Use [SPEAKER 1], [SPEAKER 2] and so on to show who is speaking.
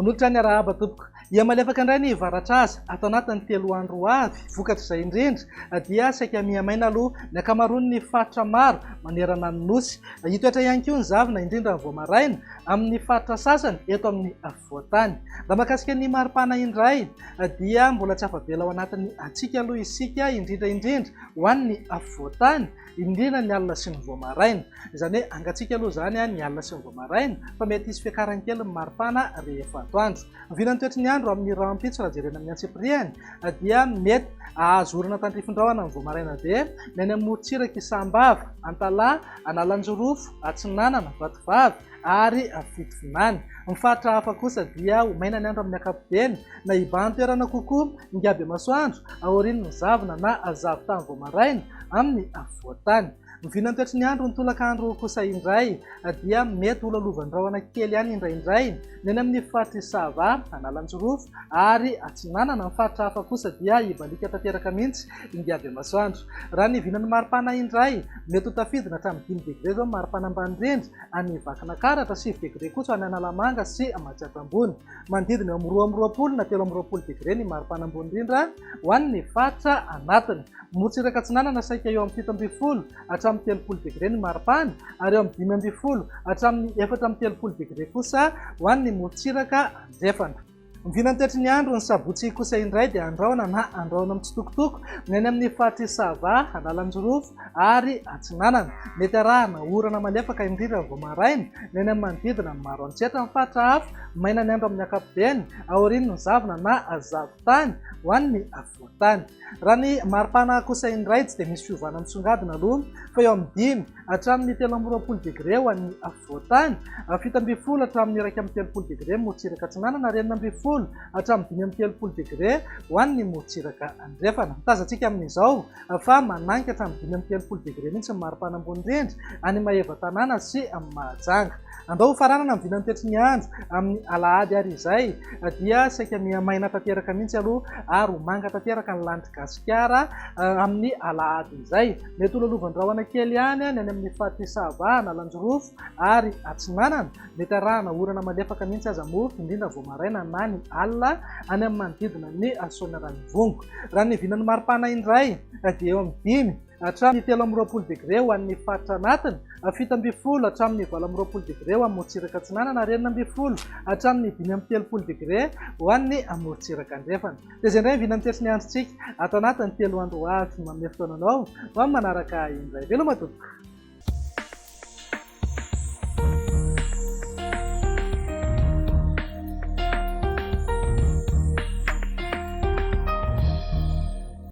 [SPEAKER 1] Manolotra ny arahaba tompoko. Hihamalefaka indray ny varatraza ato anatin'ny 3 andro ho avy. Vokatr'izay indrindra dia saika mihamaina aloha ny ankamaroan'ny faritra maro manerana ny Nosy. Hitoetra ihany koa ny zavona indrindra ny vao maraina amin'ny faritra sasany eto amin'ny afovoan-tany. Raha mahakasika ny maripana indray dia mbola tsy afa-bela ao anatin'ny hatsiaka aloha isika indrindra indrindra ho an'ny afovoan-tany. Indrindra ny alina sy ny vao maraina. Izany hoe hangatsiaka aloha izany ny alina sy ny vao maraina fa mety hisy fiakarany kely ny maripana rehefa atoandro. Ny vinan'ny toetry ny andro amin'ny rahampitso raha jerena amin'ny antsipiriany dia mety hahazo orana tandrifin-drahona ny vao maraina be ny any amin'ny morontsirak'i Sambava, Antalaha, Analanjirofo, Atsinanana, Vatovavy ary Fitovinany. Ny faritra hafa kosa dia ho maina ny andro amin'ny ankapobeny na hibahan-toerana kokoa ingaby masoandro aorian'ny zavona na zavon-tany vao maraina amin'ny afovoan-tany. Ny vinantoetry ny andro ny tolakandro kosa indray dia mety ho lalovan'ny rahona kely ihany indraindray ny any amin'ny faritr'i Sava, Analanjirofo ary Atsinanana. Ny faritra hafa kosa dia hibaliaka tanteraka mihitsy ingaby masoandro. Raha ny vinan'ny maripana indray, mety ho tafidina hatramin'ny 5 degre izao ny maripana ambany indrindra any Vakinankaratra, 9 degre kosa any Analamanga sy Matsiatra Ambony. Manodidina eo amin'ny 22 na 23 degre ny maripana ambony indrindra ho an'ny faritra anatiny. Morontsiraka atsinanana saika eo amin'ny 17 hatramin'ny 30 degre ny maripana ary eo amin'ny 15 hatramin'ny 34 degre kosa ho an'ny morontsiraka andrefana. Ny vinantoetry ny andro ny sabotsy kosa indray dia andrahona na andrahona mitsitokotoko ny any amin'ny faritr'i Sava, Analanjirofo ary Atsinanana. Mety arahana orana malefaka indrindra vao maraina ny any amin'ny manodidina ny Maroantsetra. Ny faritra hafa, maina ny andro amin'ny ankapobeny aorian'ny zavona na zavon-tany ho an'ny afovoan-tany. Raha ny maripana kosa indray tsy dia misy fiovana misongadina aloha fa eo amin'ny 5 hatramin'ny 23 degre ho an'ny afovoan-tany, 17 hatramin'ny 31 degre morontsiraka atsinanana ary 16 hatramin'ny 35 degre ho an'ny morontsiraka andrefana. Tazantsika amin'izao fa mananika hatramin'ny 35 degre mihitsy ny maripana ambony indrindra any Maevatanàna sy Mahajanga. Andao hofaranana ny vinantoetry ny andro amin'ny alahady ary izay dia saika mihamaina tanteraka mihitsy aloha ary ho manga tanteraka ny lanitr'i Gasikara amin'ny alahady izay. Mety ho lalovan-drahona kely ihany ny any amin'ny faritr'i Sava, Analanjirofo ary Atsinanana. Mety arahana orana malefaka mihitsy aza moa, indrindra vao maraina na ny alina any amin'ny manodidina ny Soanierana-Ivongo. Raha ny vinan'ny maripana indray dia eo amin'ny 5 hatramin'ny 23 degre ho an'ny faritra anatiny, 17 hatramin'ny 28 degre ho an'ny morontsiraka atsinanana ary 16 hatramin'ny 35 degre ho an'ny morontsiraka andrefana. Dia izay indray ny vinan'ny ny androntsika ato anatin'ny 3 andro ho avy. Manome fotoana anao ho amin'ny manaraka indray. Veloma tompoko.